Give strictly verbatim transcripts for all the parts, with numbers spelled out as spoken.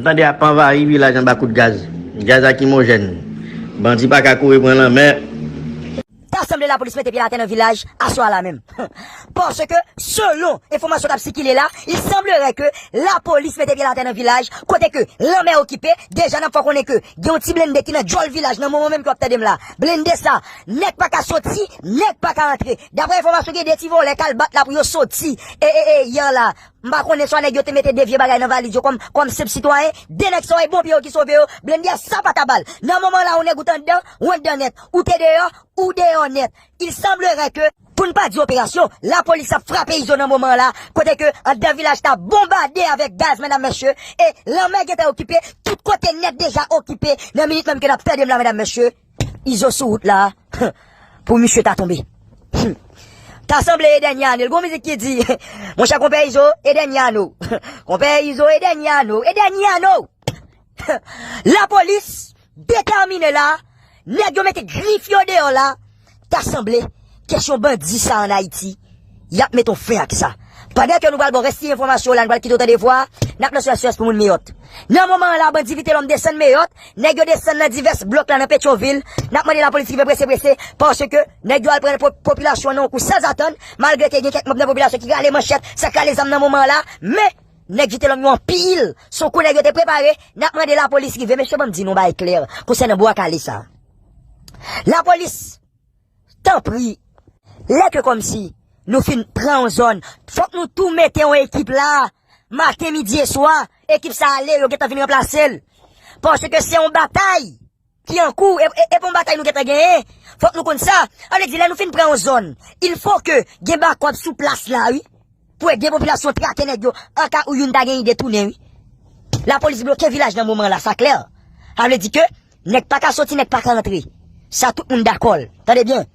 Tande ap anvayi vilaj anba kout gaz. Gaz lakrimojèn. Bandi pa ka kouri pran lanmè. Ta sanble lapolis mete pye l atè nan vilaj aswè a la menm. Paske, selon enfòmasyon k ap sikile la, il semblerait que lapolis mete pye l atè nan vilaj, kote ke lanmè okipe, deja n ap fè w konnen ke gen yon ti blende ki nan djòl vilaj nan moman menm ke w ap tande m la. Blende sa, nèg pa ka soti, nèg pa ka antre. Daprè enfòmasyon, gen de ti vòlè k al bat la pou yo soti. E, e, e, yè la, m pa konnen swa nèg yo te mete de vye bagay nan valiz yo kòm, kòm senp sitwayen. De nèg sa yo, bon pye yo ki sove yo. Blende a sapat a bal. Nan moman la, yon nèg ou t anndan, ou anndan nèt. Ou te deyò, ou deyò nèt. Il semblerait que, pou n pa di operasyon, lapolis ap frape Izo nan moman la, kote ke anndan vilaj ta bonbade avèk gaz, medam, mesye, e lanmè gentan okipe, tout kote nèt deja okipe, nan minit menm ke n ap tande m la, medam, mesye, Izo sou wout la, pou misye ta tonbe. Ta sanble e dènye ane l. Gon mizik ki di, monchè, konpè Izo, e dènye ane w. Konpè Izo, e dènye ane w, e dènye ane w. Lapolis detèmine la, nèg yo mete grif yo deyò la, ta sanble kesyon bandi sa ann Ayiti, y ap mete yon fen ak sa. Pandan ke nou pral ba w rès ti enfòmasyon la, nou pral kite w tande vwa, n ap lanse S O S pou moun Meyòt. Nan moman an la, bandi Vitelòm desann Meyòt, nèg yo desann nan divès blòk la nan Petyonvil, n ap mande lapolis rive prese prese, paske nèg yo al pran po-, popilasyon an nan yon kou sanzatann, malgre ke gen kèk manm nan popilasyon ki rale manchèt, sa k rale zam nan moman an la, men nèg Vitelòm yo anpil, se yon kou nèg yo te prepare, n ap mande lapolis rive. Mesye, ban m di nou yon bagay klè konsènan Bwa Kale sa. Lapolis, tanpri, lè ke kòmsi nou fin pran yon zòn, fòk nou tou mete yon ekip la, maten, midi e swa, ekip sa ale, yo gentan vin ranplase l. Paske se yon batay ki an kou, e, e, e pa yon batay nou gentan genyen. Fòk nou konn sa. Sa vle di, lè nou fin pran yon zòn, il faut que gen bakòp sou plas la, wi. Pou ede popilasyon trake nèg yo, an ka ou youn ta gen ide tounen, wi. Lapolis bloke vilaj nan moman la, sa klè. Sa vle di ke nèg pa ka soti, nèg pa ka antre. Sa tout moun dakò l. Tande byen.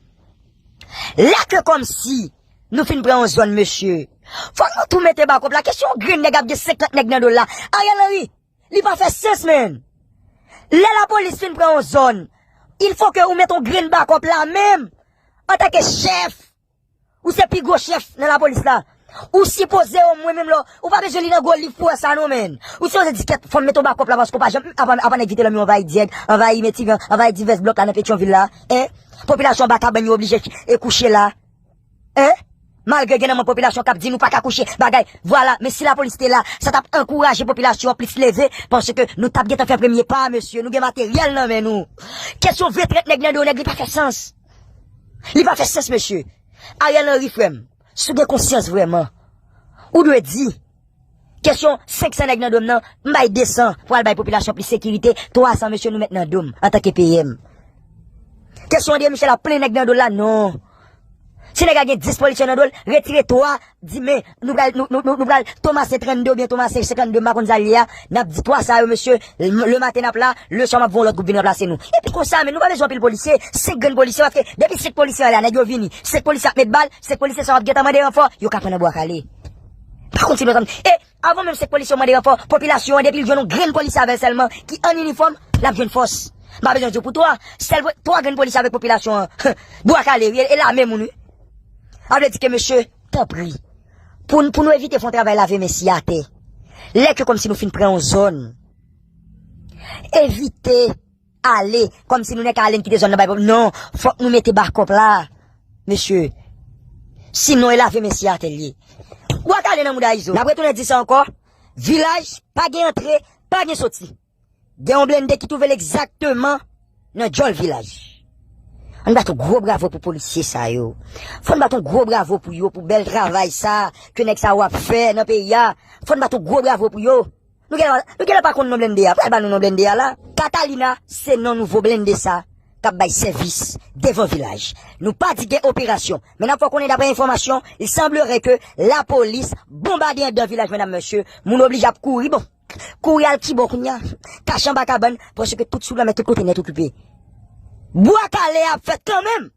Lè ke kòmsi nou fin pran yon zòn, mesye, fòk nou tou mete bakòp la. Kesyon yon grenn nèg ap gen senkant nèg nan do l la. Ariel Henry, li pa fè sans, menn. Lè lapolis fin pran yon zòn, il faut que ou mete yon grenn bakòp la menm. Antanke chèf, ou se pi gwo chèf nan lapolis la. Ou sipoze omwen menm lè, ou pa bezwen li nan gwo liv pou wè sa non, menn. Ou sipoze di, kèt, fò m mete yon bakòp la paske w pa janm, apa, apa nèg Vitelòm yo anvayi Dyèg, anvayi Metivyàn, anvayi divès blòk la nan Petyonvil la, en? Popilasyon anba kabann yo oblije e kouche la. En? Malgre gen nan manm popilasyon k ap di nou pa ka kouche, bagay. Vwala, men si lapolis te la, sa t ap ankouraje popilasyon an plis leve, paske nou t ap gentan fè premye pa, mesye, nou gen materyèl nan men nou. Kesyon ventrant nèg nan do nèg, li pa fè sans. Li pa fè sans, mesye. Ariel Henry, frè m, si w gen konsyans vrèman, ou dwe di, kesyon senk san nèg nan do m nan, m bay de san pou al bay popilasyon plis sekirite, twa san, mesye, nou mèt nan do m antanke P M. Kesyon André Michel ap plen nèg nan do l la, non. Si nèg la gen dis polisye nan do l, retire twa, di men, nou pral, nou, nou, nou, nou pral tomase trannde oubyen tomase senkannde, m pa konn sa l ye a, n ap di twa sa yo, mesye, le, le maten n ap la, le swa m ap voye yon lòt gwoup vin ranplase nou. Epi konsa, men nou pa bezwen anpil polisye, senk grenn polisye, paske depi senk polisye an la, nèg yo vini, senk polisye ap met bal, senk polisye sa yo ap gentan mande ranfò, yo ka pran nan Bwa Kale. Pa konn si nou tann. E avan menm senk polisye yo mande ranfò, popilasyon an, depi l jwenn yon grenn polisye avè l sèlman, ki an inifòm, l ap jwenn fòs. M pa bezwen di w pou twa, sèl twa grenn polisye avèk popilasyon an, Bwa Kale, wi, e lame moun, wi. Sa vle di ke, mesye, tanpri, pou n, pou nou evite fè yon travay lave men si atè, lè ke kòmsi nou fin pran yon zòn, evite ale, kòmsi nou nèk ale n kite zòn nan bay pwoblèm. Non, fòk nou mete bakòp la, mesye. Sinon, e lave men si atè l ye. Bwa Kale nan mouda Izo. N ap retounen di sa ankò. Vilaj, pa gen antre, pa gen soti. Gen yon blende ki twouve l egzakteman nan djòl vilaj. Ann bat yon gwo bravo pou polisye sa yo. Fò n bat yon gwo bravo pou yo, pou bèl travay sa ke nèg sa yo ap fè nan peyi a. Fò n bat yon gwo bravo pou yo. Nou genlè, nou genlè pa konn non blende a. Pral ba nou non blende a la. Catalina se non nouvo blende sa k ap bay sèvis devan vilaj. Nou pa di gen operasyon, men n ap fè w konnen, daprè enfòmasyon, il semblerait que lapolis bonbade anndan vilaj, medam, mesye. Moun oblije ap kouri, bon, kouri al kibò kounye a, kache anba kabann, paske tout sou lanmè, tout kote nèt okipe. Bwa Kale ap fèt kanmenm.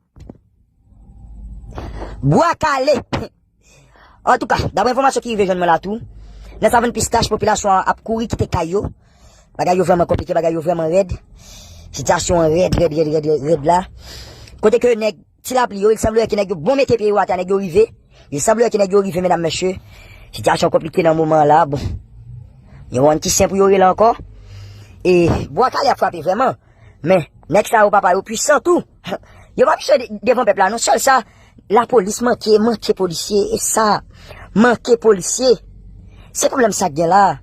Bwa Kale. Antouka, daprè enfòmasyon ki rive jwenn mwen la tou, nan Savann Pistach, popilasyon an ap kouri kite kay yo. Bagay yo vrèman konplike, bagay yo vrèman rèd. Sitiyasyon an rèd, rèd, rèd, rèd, rèd, rèd la. Kote ke nèg Ti Lapli yo, il semblerait ke nèg yo bon mete pye yo atè, nèg yo rive. Il semblerait ke nèg yo rive, medam, mesye. Sitiyasyon konplike nan moman an la, bon. Yo konn ki sen pou yo rele ankò. E bwa kale ap frape vrèman. Men, nèg sa yo, papa, yo pwisan tou. Yo pa pwisan de- devan pèp la, non. Sèl sa, lapolis manke, manke polisye, e sa, manke polisye. Se pwoblèm sa k gen la.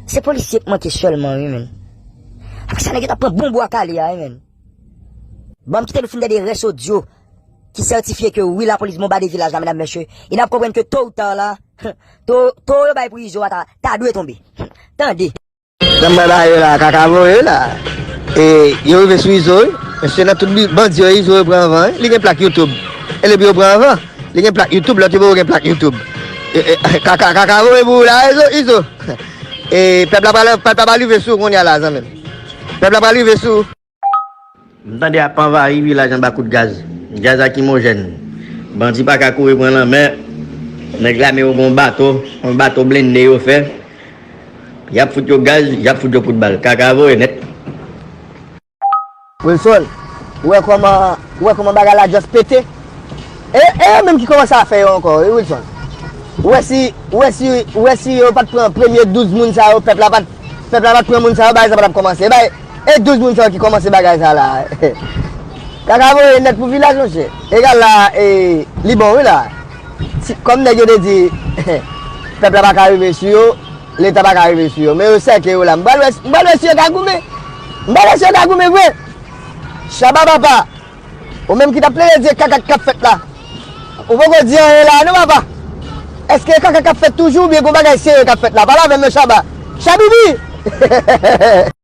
Se polisye k manke sèlman, wi, men. Apre sa, nèg yo t ap pran bon bwa kale a, wi, men. Ban m kite nou fin tande rès odyo ki sètifye ke wi, lapolis bonbade vilaj la, medam, mesye. E n ap konprann ke to ou ta la, to, to yo bay pou Izo a ta, ta dwe tonbe. Tande. Nan mwen ba yo la, kaka voye la. E yo rive sou Izo, wi. Mesye nan tout bi- bandi yo, Izo yo pran avan, wi. Li gen plak YouTube. E depi yo pran avan, li gen plak YouTube, lòt yo poko gen plak YouTube. E, e, kaka, kaka voye pou ou la, Izo, Izo. E pèp la pral, pèp la pral rive sou ou kounye a la, zanmi m. Pèp la pral rive sou ou. M tande ap anvayi vilaj anba kout gaz. Gaz lakimojèn. Bandi pa ka kouri pran lanmè. Nèg lame yo gen yon bato, yon bato blende yo fè. Y ap fout yo gaz, y ap fout yo kout bal. Kaka voye nèt. Wilson, ou wè kòman, ou wè kòman bagay la just pete? E, e yo menm ki kòmanse afè yo ankò, wi, Wilson. Ou wè si, ou wè si, ou wè si yo pa t pran premye douz moun sa yo, pèp la pa t, pèp la pa t pran moun sa yo, bagay sa pa t ap kòmanse. E bay, e douz moun sa yo ki kòmanse bagay sa la. Kaka voye nèt pou vilaj, monchè. Egal la, e, li bon, wi, la. Si, kòm nèg yo te di, pèp la pa ka rive sou yo, Leta pa ka rive sou yo. Men yo sèke yo la. M pral wè, m pral wè si yo ka goumen. M pral wè si yo ka goumen vre. Shabba papa, ou menm ki t ap plede di e kaka k ap fèt la. Ou poko di anyen la non papa. Èske e kaka k ap fèt toujou oubyen gon bagay serye k ap fèt la? Pale avè m non Shabba. Shabibi!